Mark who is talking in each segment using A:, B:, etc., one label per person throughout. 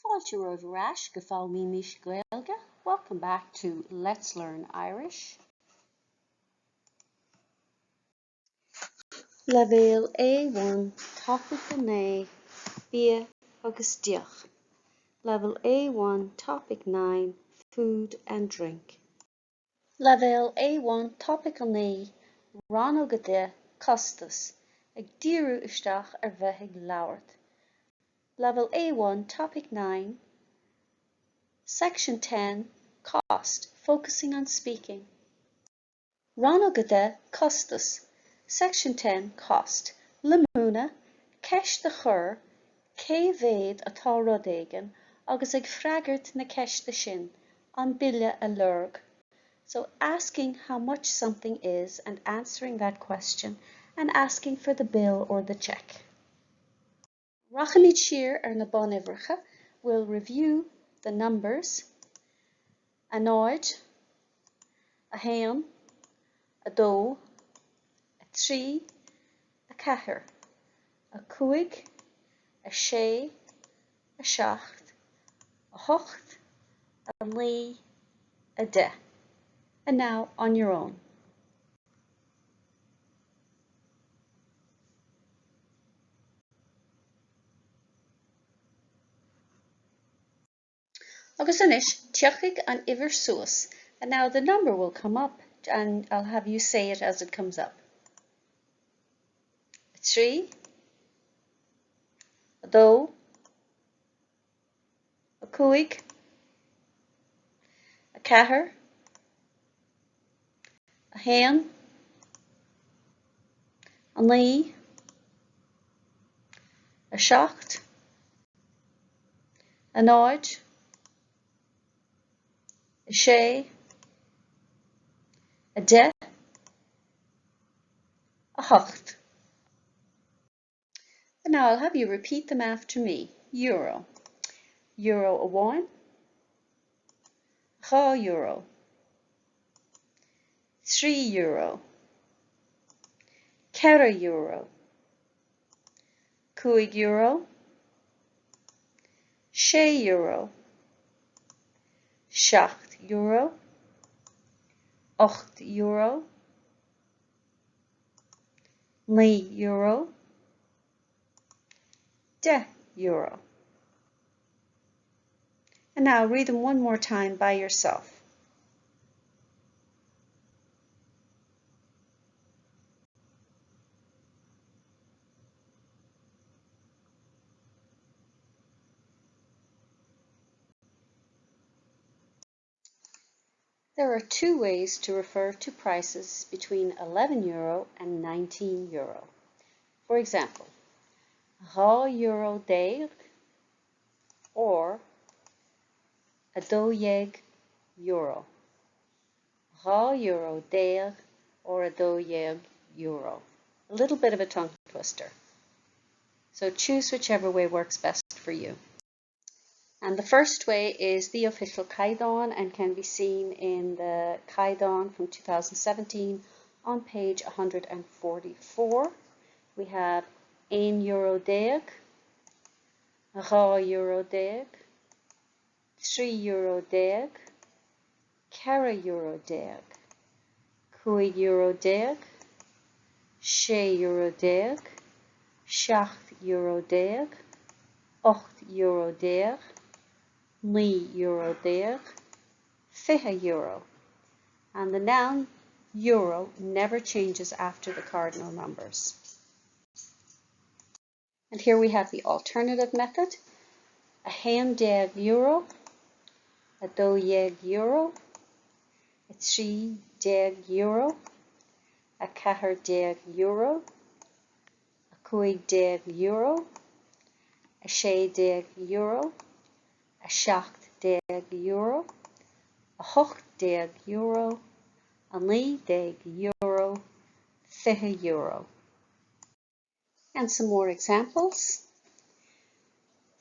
A: Fáilte romhaibh ar ais go Foghlaimímis Gaeilge, welcome back to Let's Learn Irish. Leibhéal A1, Topaic 9, Bia agus Deoch. Level A1, Topic 9, Food and Drink. Leibhéal A1, Topaic 9, Rannóg 10, Costas, ag díriú isteach ar bheith ag labhairt. Level A1, Topic 9, Section 10, Cost, focusing on speaking. Rannóg 10, Costas, Section 10, Cost, le múineadh, ceist a chur, cé mhéad atá rud éigin, agus ag freagairt na ceiste sin, an bille a lorg. So asking how much something is and answering that question and asking for the bill or the check. Rachaimid siar ar na bunuimhreacha, we'll review the numbers, 0, 1, 2, 3, 4, 5, 6, 7, 8, 9, 10. And now on your own. Agus anois tiocfaidh an uimhir suas and now the number will come up and I'll have you say it as it comes up. 3 2 5 4 1 9 7 0 6 10 8. And now I'll have you repeat them after me. Euro. Euro amháin. 2 euro. 3 euro. 4 euro. 5 euro. 6 euro. 7 euro. 8 euro. 9 euro, 10 euro. And now read them one more time by yourself. There are two ways to refer to prices between €11 and €19. For example, €12 euro or €12. €12 or €12. A little bit of a tongue twister. So choose whichever way works best for you. And the first way is the official Caighdeán and can be seen in the Caighdeán from 2017 on page 144. We have 1 euro déag, 2 euro déag, 3 euro déag, 4 euro déag, 5 euro déag, 6 euro déag, 7 euro déag, 8 euro déag, 9 euro déag, 20 euro. And the noun euro never changes after the cardinal numbers. And here we have the alternative method. 11 euro, 12 euro, 13 euro, 14 euro, 15 euro, 16 euro, 17 euro, 18 euro, 19 euro, 20 euro. And some more examples.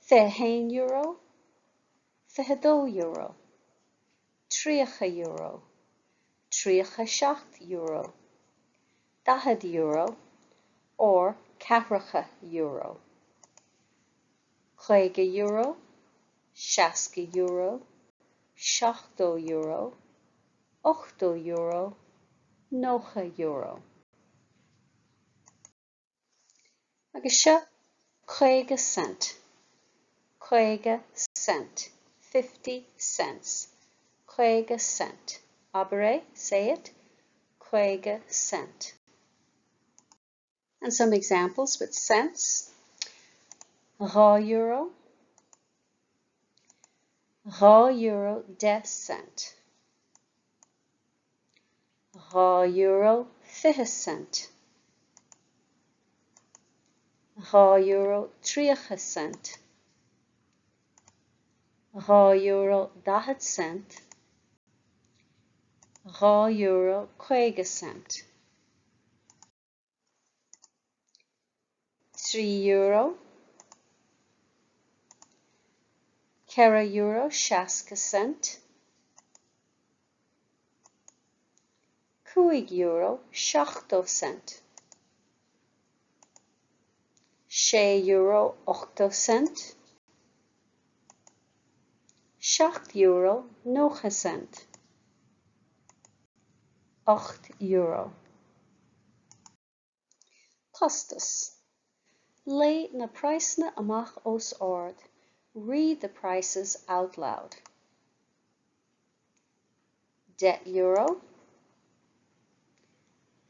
A: 21 euro, 22 euro, 30 euro, 37 euro, 40 euro or ceathracha euro. 50 euro, €60, €70, €80, €90. Agus seo 50 cent, 50 cent, 50 cents, 50 cent. Abair é, say it, 50 cent. And some examples with cents. €2, €2.10 cent. €2.20 €2.30 €2.40 €2.50 €3 €4.60 €5.70 €6.80 €7.90 €8. Costas. Léigh na praghsanna amach os ard. Read the prices out loud. €10,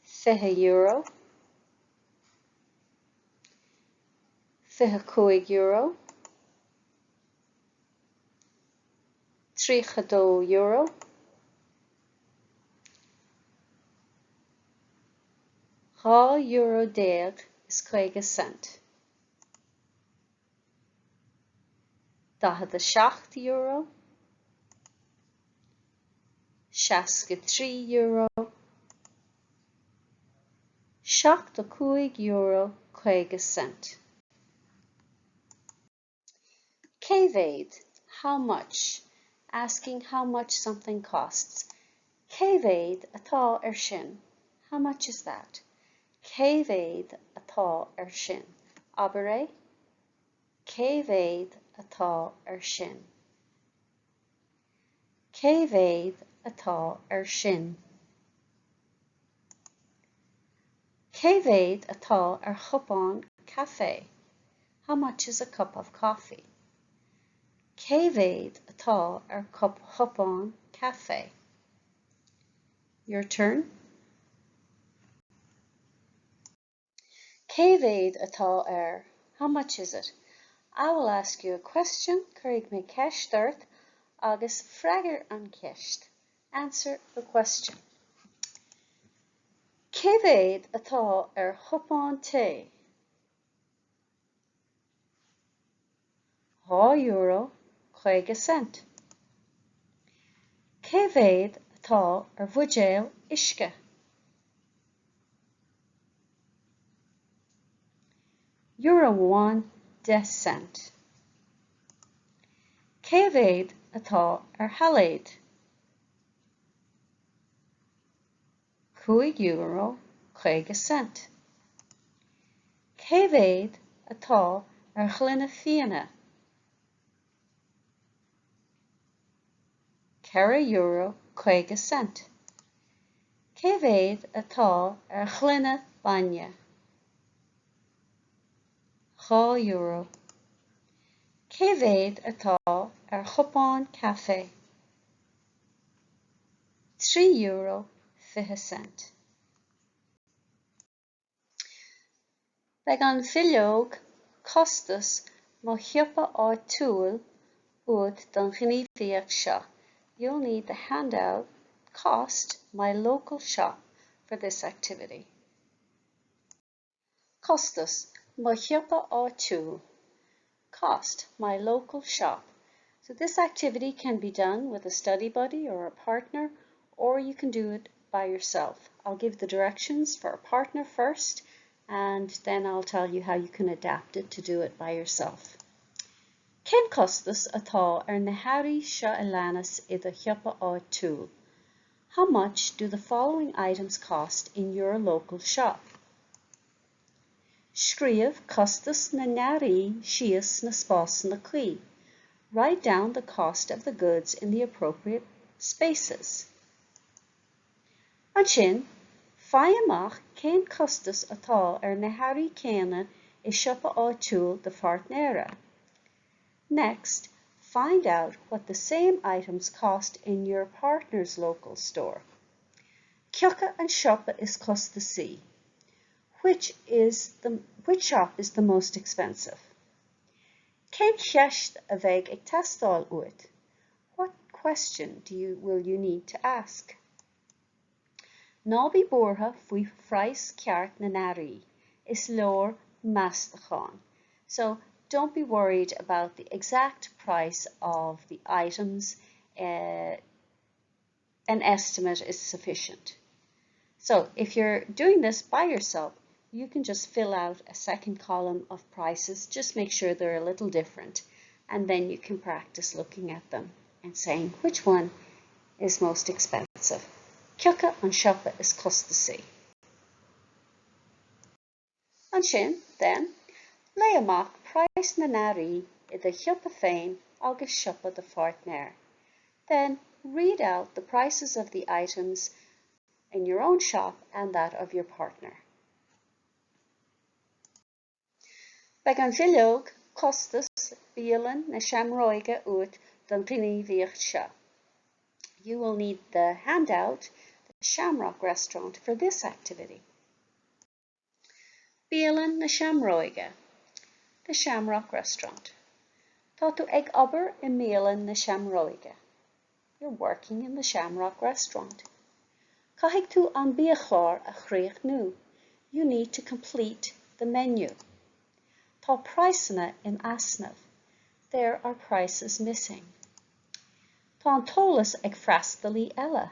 A: €20, €25, €32, €12.50, €47, €63, €75.50. Cé mhéad? How much? Asking how much something costs. Cé mhéad atá ar sin? How much is that? Cé mhéad atá ar sin? Abair é. Cé mhéad atá ar sin? Cé mhéad atá ar sin? Cé mhéad atá ar chupán caife? How much is a cup of coffee? Cé mhéad atá ar chupán caife? Your turn. Cé mhéad atá ar? How much is it? I will ask you a question, cuirfidh mé ceist ort, agus freagair an cheist. Answer the question. Cé mhéad atá ar chupán tae? €2.50. Cé mhéad atá ar bhuidéal uisce? €1.10. Cé mhéad atá ar shailéad? €5.50. Cé mhéad atá ar ghloine fíona? €4.50. Cé mhéad atá ar ghloine bainne? €2. Cé mhéad atá ar chupán caife? €3.20. Beidh an bhileog Costas Mo Shiopa Áitiúil uait don ghníomhaíocht seo. You'll need the handout Cost My Local Shop for this activity. Costas Mo Shiopa Áitiúil. Cost My Local Shop. So this activity can be done with a study buddy or a partner, or you can do it by yourself. I'll give the directions for a partner first, and then I'll tell you how you can adapt it to do it by yourself. Cén costas atá ar na hearraí seo a leanas i do shiopa áitiúil? How much do the following items cost in your local shop? Scríobh costas na n-earraí síos sna spásanna cuí. Write down the cost of the goods in the appropriate spaces. Ansin, faigh amach cén costas atá ar na hearraí céanna i siopa áitiúil do pháirtnéara. Next, find out what the same items cost in your partner's local store. Cé acu an siopa is costasaí? Which is the which shop is the most expensive? Cén cheist a bheidh ag teastáil uait? What question do you will you need to ask? Ná bí buartha faoi phraghas ceart na n-earraí, is leor meastachán. So don't be worried about the exact price of the items, uh, an estimate is sufficient. So if you're doing this by yourself, you can just fill out a second column of prices, just make sure they're a little different, and then you can practice looking at them and saying which one is most expensive. Cé acu an siopa is costasaí. Ansin, then, léigh amach praghas na n-earraí i do shiopa féin agus siopa do pháirtnéir. Then, read out the prices of the items in your own shop and that of your partner. Beidh an bhileog costas Bialann na Seamróige uait don ghníomhaíocht seo. You will need the handout, the Shamrock Restaurant, for this activity. Bialann na Seamróige, The Shamrock Restaurant. Tá tú ag obair i mBialann na Seamróige. You're working in the Shamrock Restaurant. Caithfidh tú an biachlár a chríochnú. You need to complete the menu. Tá praghsanna in easnamh. There are prices missing. Tá an t-eolas ag freastalaí eile.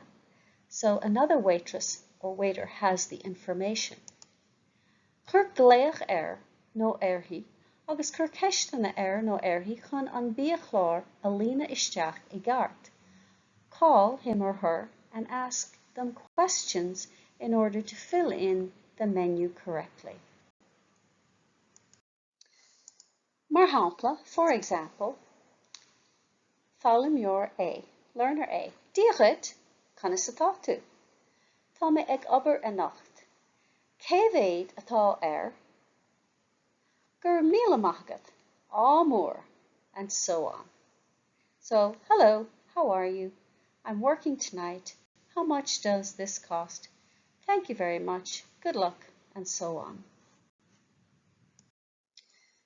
A: So another waitress or waiter has the information. Cuir glaoch air nó uirthi agus cuir ceisteanna air nó uirthi chun an biachlár a líonadh isteach i gceart. Call him or her and ask them questions in order to fill in the menu correctly. Mar shampla, for example, Foghlaimeoir A, Learner A, Dia dhuit, conas atá tú? Tá mé ag obair anocht. Cé mhéad atá ar? Go raibh míle maith agat. Ádh mór. And so on. So, hello, how are you? I'm working tonight. How much does this cost? Thank you very much. Good luck, and so on.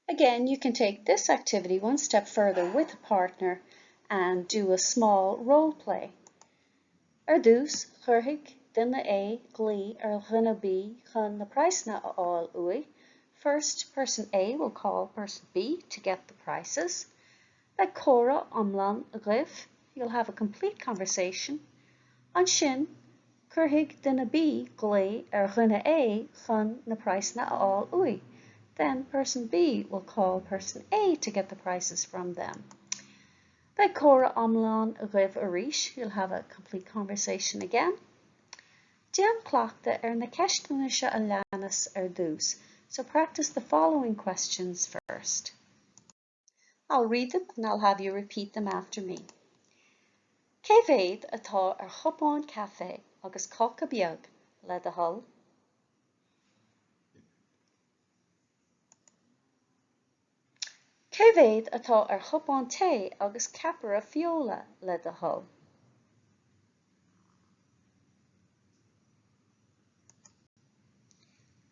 A: Again, you can take this activity one step further with a partner and do a small role play. Ar dtús, cuirfidh duine A glao ar dhuine B chun na praghsanna a fháil uaidh. First, person A will call person B to get the prices. Beidh comhrá iomlán agaibh, you'll have a complete conversation. Ansin, cuirfidh duine B glao ar dhuine A chun na praghsanna a fháil uaidh. Then, person B will call person A to get the prices from them. Beidh comhrá iomlán agaibh arís, you'll have a complete conversation again. Déan cleachtadh ar na ceisteanna seo a leanas ar dtús, so practice the following questions first. I'll read them and I'll have you repeat them after me. Cé mhéad atá ar chupán caife agus cáca beag, le do thoil? Cé mhéad atá ar chupán tae agus ceapaire feola, le do thoil?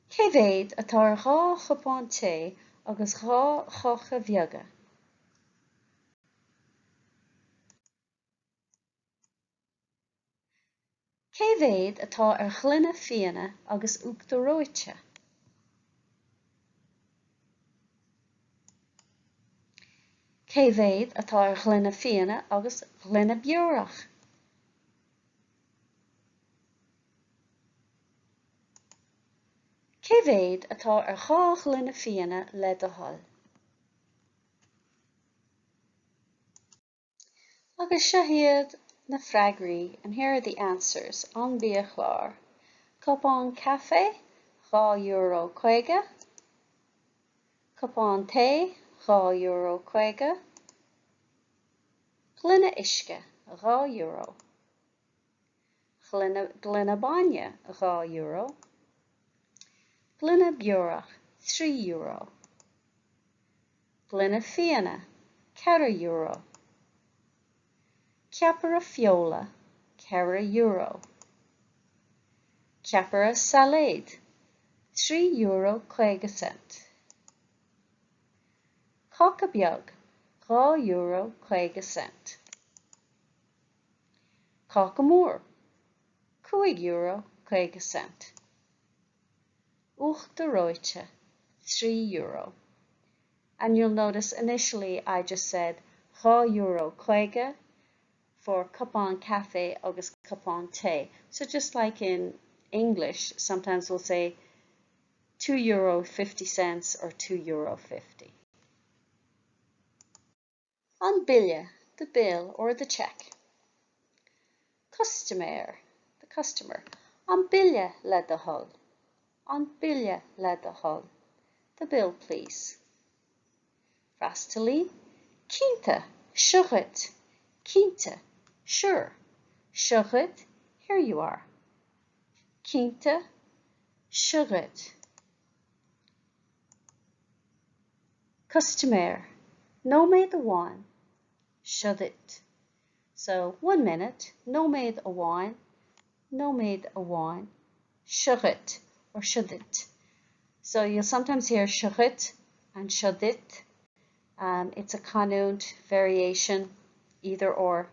A: Cé mhéad atá ar dhá chupán tae agus dhá cháca bheaga? Cé mhéad atá ar ghloine fíona agus uachtar reoite? Cé mhéad atá ar ghloine fíona agus gloine beorach? Cé mhéad atá ar dhá ghloine fíona le do thoil? Agus seo iad na freagraí, and here are the answers, An biachlár. Cupán caife, €2.50. Cupán tae, €2.50. Gloine uisce, €2. Gloine bainne, €2. Gloine beorach, €3. Gloine fíona, €4. Ceapaire feola, €4. Ceapaire sailéid, €3.50. Cáca beag, €2.50. Cáca mór, €5.50. Uachtar reoite, €3. And you'll notice initially I just said €2.50 for cupán caife agus cupán tae. So just like in English, sometimes we'll say €2.50 or €2.50. An bille, the bill or the check. Custaiméir, the customer. An bille le do thoil. An bille le do thoil. The bill, please. Freastalaí, Cinnte, seo dhuit. Cinnte, sure. Seo dhuit, here you are. Cinnte, seo dhuit. Custaiméir, Nóiméad amháin, seo duit. So, one minute, nóiméad amháin, nóiméad amháin, seo dhuit, or seo duit. So you'll sometimes hear seo dhuit and seo duit. Um, it's a canúint variation, either or.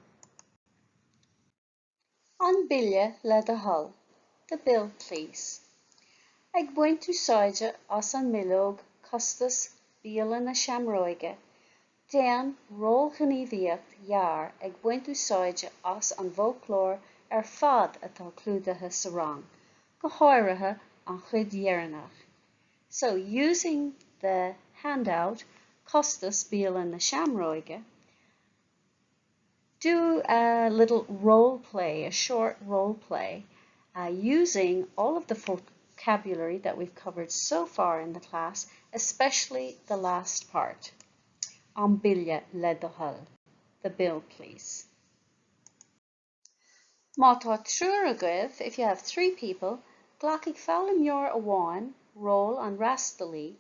A: An bille le do thoil, the bill please. Ag baint úsáide as an mbileog Costas Bialann na Seamróige, déan rólghníomhaíocht ghearr ag baint úsáide as an bhfoclóir ar fad atá clúdaithe sa rang, go háirithe an chuid dheireanach. So, using the handout Costas Bialann na Seamróige, do a little role play, a short role play, uh, using all of the vocabulary that we've covered so far in the class, especially the last part. An bille le do thoil. The bill, please. Má tá triúr agaibh, if you have three people, glacfaidh foghlaimeoir amháin ról an fhreastalaí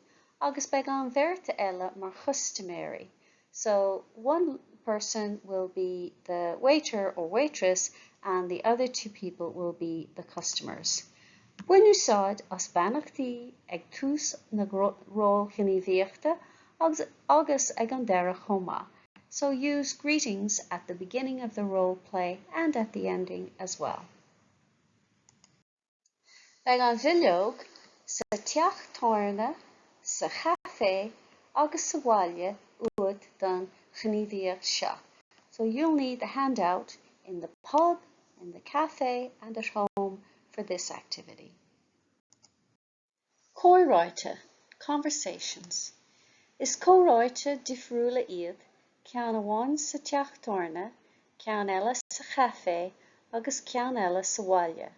A: agus beidh an bheirt eile mar chustaiméirí. So one person will be the waiter or waitress and the other two people will be the customers. Bain úsáid as beannachtaí ag tús na rólghníomhaíochta agus ag an deireadh chomh maith. So use greetings at the beginning of the role play and at the ending as well. Beidh an bhileog sa teach tábhairne, sa chaifé agus sa bhaile uait don ghníomhaíocht seo. So you'll need the handout in the pub, in the cafe and at home for this activity. Comhráite, conversations. Is comhráite difriúla iad, ceann amháin sa teach tábhairne, ceann eile sa chaifé agus ceann eile sa bhaile.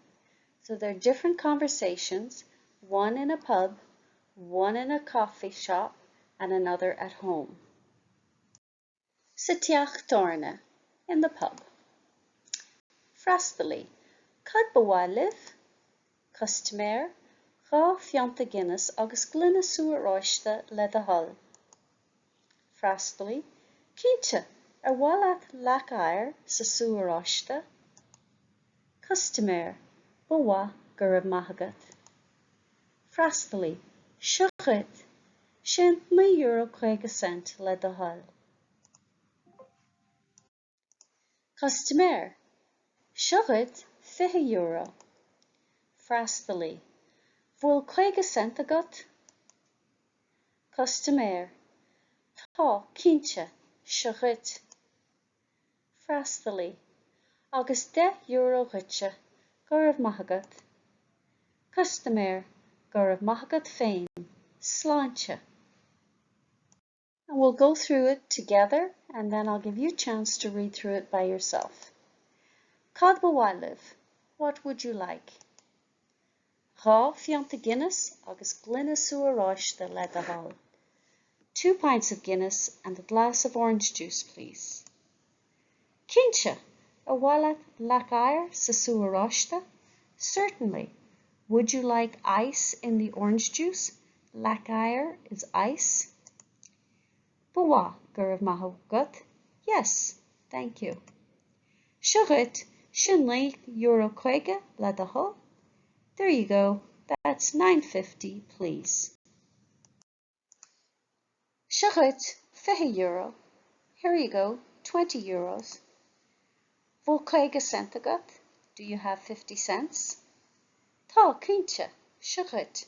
A: So they're different conversations, one in a pub, one in a coffee shop and another at home. Sa teach tábhairne, in the pub. Freastalaí, Cad ba mhaith libh? Custaiméir, Dhá phionta Guinness agus gloine sú oráiste le do thoil. Freastalaí, Cinnte, ar mhaith leat leac oighir sa sú oráiste? Custaiméir, Ba mhaith, go raibh maith agat. Freastalaí, Seo dhuit. Sin €9.50 le do thoil. Custaiméir, Seo dhuit €20. Freastalaí, Bhfuil 50 cent agat? Custaiméir, Tá, cinnte, seo dhuit. Freastalaí, Agus €10 dhuitse, go raibh maith agat. Custaiméir, Go raibh maith agat féin. Sláinte. And we'll go through it together and then I'll give you a chance to read through it by yourself. Cad ba mhaith libh? What would you like? Dhá phionta Guinness agus gloine sú oráiste le do thoil. Two pints of Guinness and a glass of orange juice, please. Cinnte! Ar mhaith leat leac oighir sa sú oráiste? Certainly. Would you like ice in the orange juice? Leac oighir is ice. Ba mhaith, go raibh maith agat. Yes, thank you. Seo dhuit, sin €9.50 le do thoil. There you go, that's 9.50 please. Seo dhuit €20, here you go, €20. Bhfuil 50 cent agat? Do you have 50 cents? Tá, cinnte, seo dhuit.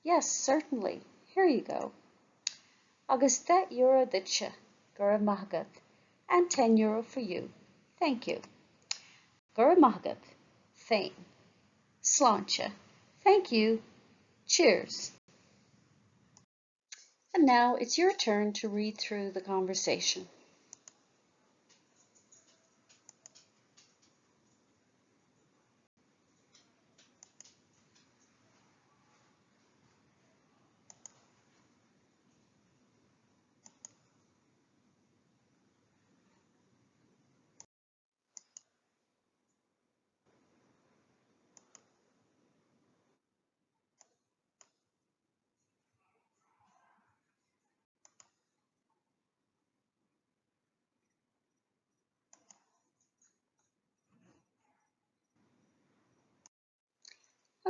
A: Yes, certainly, here you go. Agus €10 duitse, go raibh maith agat. And €10 for you, thank you. Go raibh maith agat féin. Sláinte. Thank you. Cheers. And now it's your turn to read through the conversation.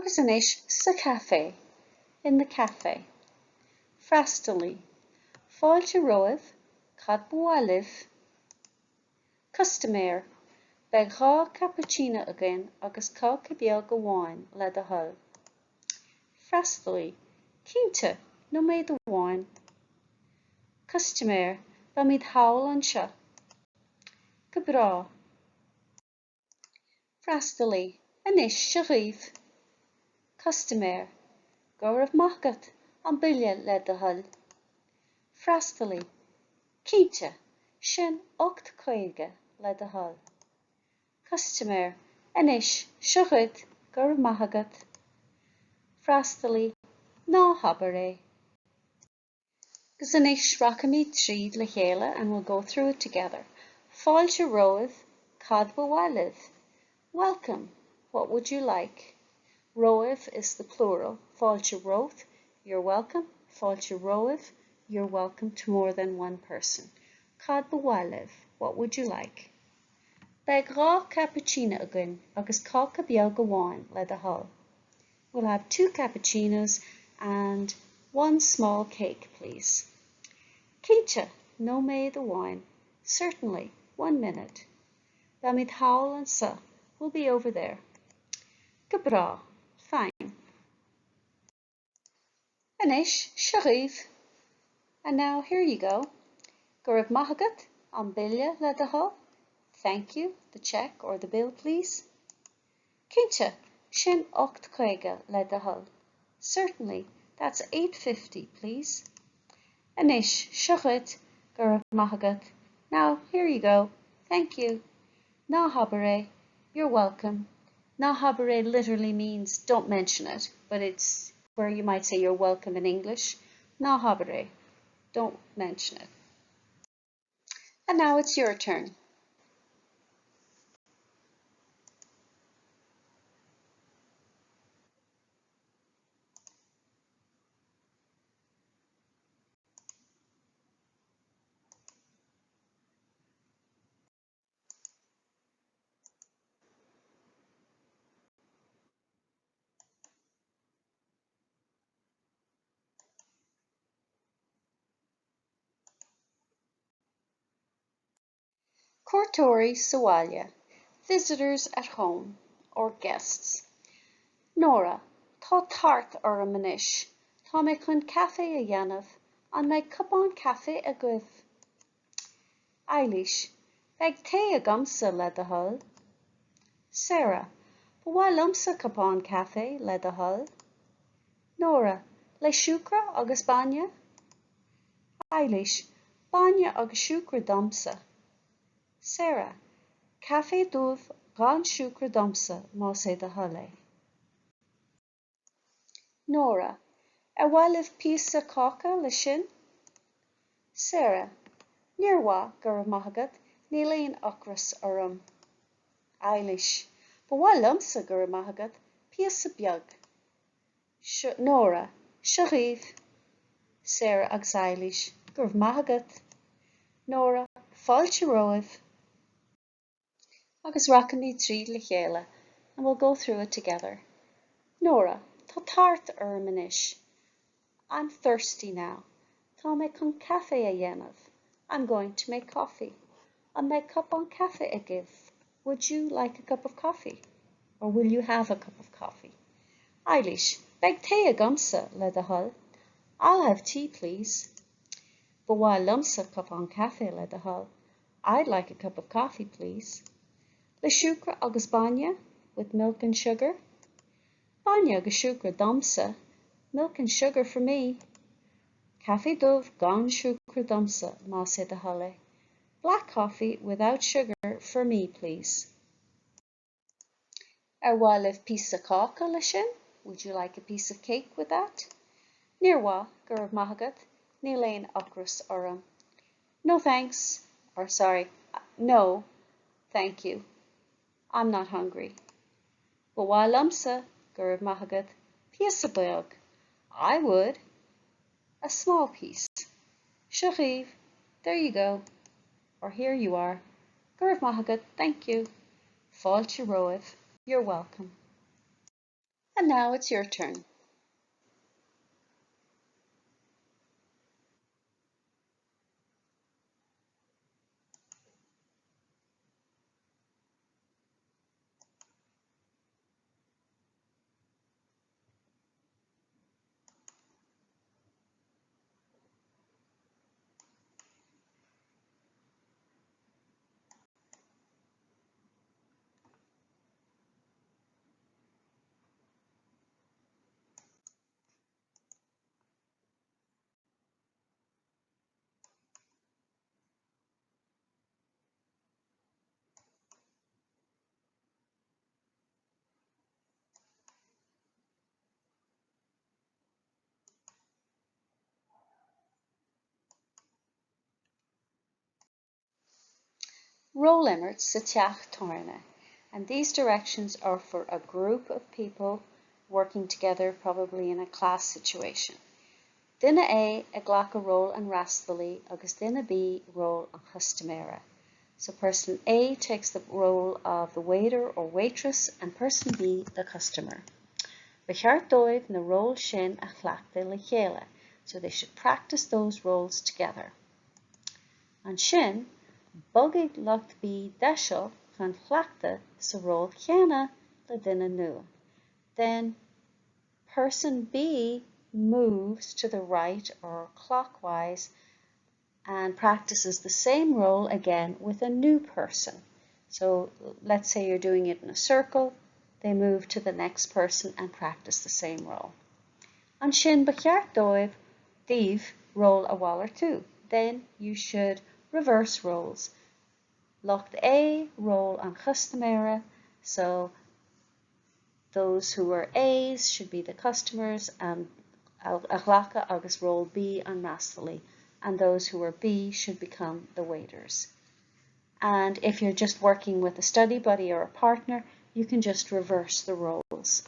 A: Agus anois sa chaifé, in the café. Freastalaí, Fáilte romhaibh, cad ba mhaith libh? Custaiméir, Beidh 2 cappuccino againn agus cáca beag amháin, le do thoil. Freastalaí, Cinnte, nóiméad amháin. Custaiméir, Beimid thall anseo. Go breá. Freastalaí, Anois, seo dhaoibh. Custaiméir, Go raibh maith agat, an bille le do thoil. Freastalaí, Cinnte, sin 8.50 le do thoil. Custaiméir, Anois, seo dhuit, go raibh maith agat. Freastalaí, Ná habair é. Agus anois rachaimid tríd le chéile and we'll go through it together. Fáilte romhaibh, cad ba mhaith libh? Welcome, what would you like? Romhaibh is the plural. Fáilte romhat, you're welcome. Fáilte romhaibh, you're welcome to more than one person. Cad ba mhaith libh? What would you like? Beidh 2 cappuccino againn agus cáca beag amháin le do thoil. We'll have two cappuccinos and one small cake, please. Cinnte, nóiméad amháin. Certainly, one minute. Beimid thall anseo. We'll be over there. Go breá. Fine. Anois, seo dhaoibh. And now here you go. Go raibh maith agat, an bille le do thoil. Thank you, the check or the bill, please. Cinnte, sin 8.50 le do thoil. Certainly, that's 8.50, please. Anois, seo dhuit, go raibh maith agat. Now, here you go. Thank you. Ná habair é, you're welcome. Ná habair é literally means don't mention it, but it's where you might say you're welcome in English. Ná habair é, don't mention it. And now it's your turn. Cuairteoirí sa bhaile, visitors at home or guests. Nóra, Tá tart orm anois. Tá mé chun caife a dhéanamh. An mbeidh cupán caife agaibh? Eilís, Beidh tae agamsa, le do thoil. Sarah, Ba mhaith liomsa cupán caife, le do thoil. Nóra, Le siúcra agus bainne? Eilís, Bainne agus siúcra domsa. Sarah, Caife dubh gan siúcra domsa, más é do thoil é. Nóra, Ar mhaith libh píosa cáca leis sin? Sarah, Níor mhaith, go raibh maith agat. Níl aon ocras orm. Eilís, Ba mhaith liomsa, go raibh maith agat, píosa beag. Seo, Nóra, Seo dhaoibh. Sarah agus Eilís, Go raibh maith agat. Nóra, Fáilte romhaibh. Agus rachaimid tríd le chéile, and we'll go through it together. Nóra, Tá tart orm anois. I'm thirsty now. Tá mé chun caife a dhéanamh. I'm going to make coffee. An mbeidh cupán caife agaibh? Would you like a cup of coffee? Or will you have a cup of coffee? Eilís, Beidh tae agamsa, le do thoil. I'll have tea, please. Ba mhaith liomsa cupán caife, le do thoil. I'd like a cup of coffee, please. Le siúcra agus bainne, with milk and sugar. Bainne agus siúcra domsa, milk and sugar for me. Caife dubh gan siúcra domsa, más é do thoil é. Black coffee without sugar for me, please. Ar mhaith libh píosa cáca leis sin? Would you like a piece of cake with that? Níor mhaith, go raibh maith agat, níl aon ocras orm. No thanks, or sorry, no, thank you, I'm not hungry. Ba mhaith liomsa, go raibh maith agat, píosa beag. I would, a small piece. Seo dhaoibh, there you go, or here you are. Go raibh maith agat, thank you. Fáilte romhaibh, you're welcome. And now it's your turn. Rólimirt sa teach tábhairne and these directions are for a group of people working together probably in a class situation. Duine A ag glacadh ról an fhreastalaí agus duine B ról an chustaiméara. So person A takes the role of the waiter or waitress and person B the customer. Ba cheart dóibh na róil sin a chleachtadh le chéile, so they should practice those roles together. Ansin, bogfaidh lucht B deiseal chun cleachtadh sa ról chéanna le duine nua. Then person B moves to the right or clockwise and practices the same role again with a new person. So let's say you're doing it in a circle, they move to the next person and practice the same role. Ansin ba cheart dóibh daoibh ról a mhalartú. Then you should reverse roles. Lucht A ról an chustaiméara, so those who are A's should be the customers and a ghlacadh agus ról B an fhreastalaí and those who are B should become the waiters. And if you're just working with a study buddy or a partner, you can just reverse the roles.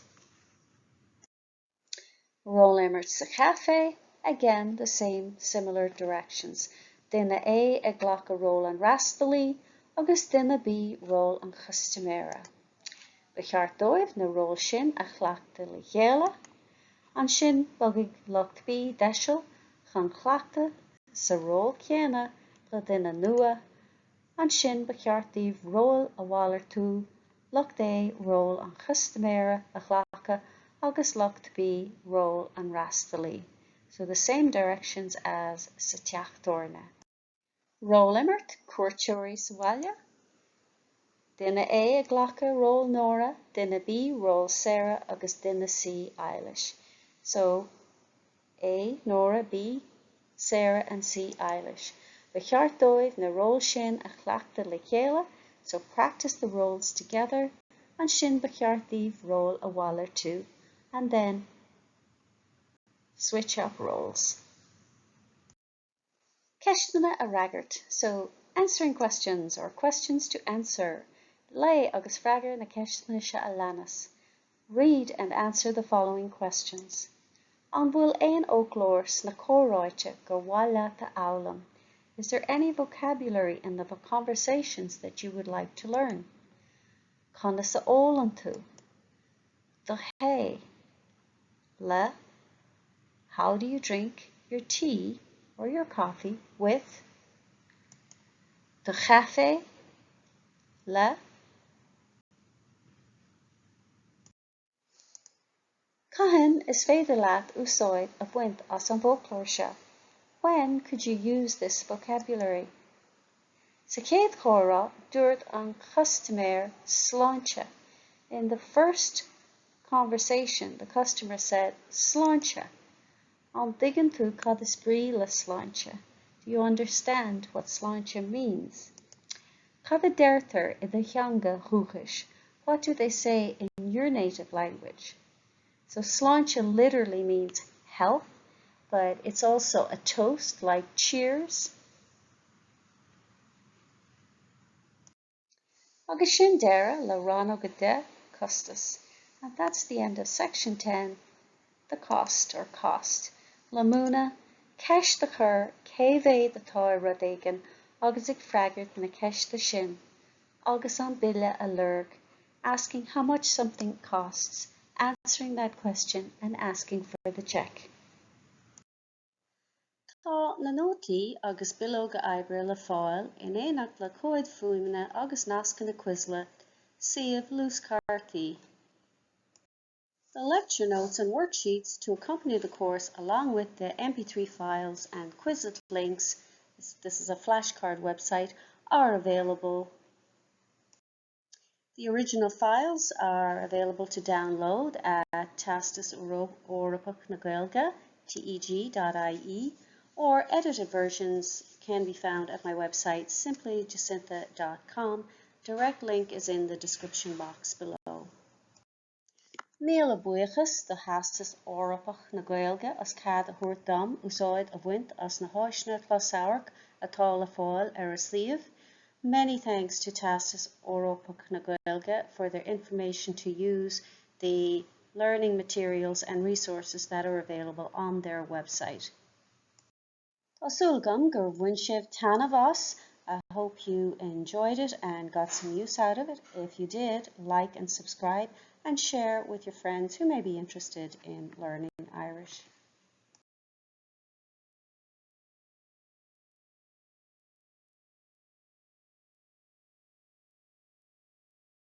A: Rólimirt sa chaifé, again the same similar directions. Duine A ag glacadh ról an fhreastalaí agus duine B ról an chustaiméara. Ba cheart dóibh na róil sin a chleachtadh le chéile. Ansin bogfaidh lucht B deiseal chun cleachtadh sa ról céanna le duine nua. Ansin ba cheart daoibh róil a mhalartú lucht A ról an chustaiméara a ghlacadh agus lucht B ról an fhreastalaí. So the same directions as sa teach tábhairne. Rólimirt, cuairteoirí sa bhaile. Duine A ag glacadh ról Nóra, duine B ról Sarah agus duine C Eilish. So A, Nóra, B, Sarah and C, Eilish. Ba cheart dóibh na róil sin a chleachtadh le chéile, so practice the roles together, ansin ba cheart daoibh róil a mhalartú, and then switch up roles. Ceisteanna a fhreagairt, so. Answering questions or questions to answer. Léigh agus freagair na ceisteanna seo a leanas. Read and answer the following questions. An bhfuil aon fhoclóir sna comhráite gur mhaith leat a fhoghlaim? Is there any vocabulary in the conversations that you would like to learn? Conas a ólann tú? Do thae. Le. How do you drink your tea or your coffee with? Do chaife. Le. Cathain is féidir leat úsáid a bhaint as an bhfoclóir seo? When could you use this vocabulary? Sa chéad chomhrá, dúirt an custaiméir sláinte. In the first conversation, the customer said sláinte. An dtuigeann tú cad is brí le sláinte? Do you understand what sláinte means? Cad a deirtear i do theanga dhúchais? What do they say in your native language? So sláinte literally means health, but it's also a toast like cheers. Agus sin deireadh le rannóg a deich, costas. And that's the end of section 10, the cost or cost. Le múineadh, ceist a chur cé mhéad atá i rud éigin agus ag freagairt na ceiste sin, agus an bille a lorg, asking how much something costs, answering that question and asking for the check. Tá na nótaí agus bileoga oibre le fáil in éineacht le comhaid fuaime agus nascanna Quizlet, suíomh luaschártaí. The lecture notes and worksheets to accompany the course along with the MP3 files and Quizlet links, this is a flashcard website, are available. The original files are available to download at Teastas Eorpach na Gaeilge, teg.ie, or edited versions can be found at my website simplyjacintha.com. Direct link is in the description box below. Míle buíochas do Theastas Eorpach na Gaeilge as cead a thabhairt dom úsáid a bhaint as na háiseanna closamhairc atá le fáil ar a suíomh. Many thanks to Teastas Eorpach na Gaeilge for their information to use the learning materials and resources that are available on their website. Tá súil agam gur bhain sibh taitneamh as. I hope you enjoyed it and got some use out of it. If you did, like and subscribe and share with your friends who may be interested in learning Irish.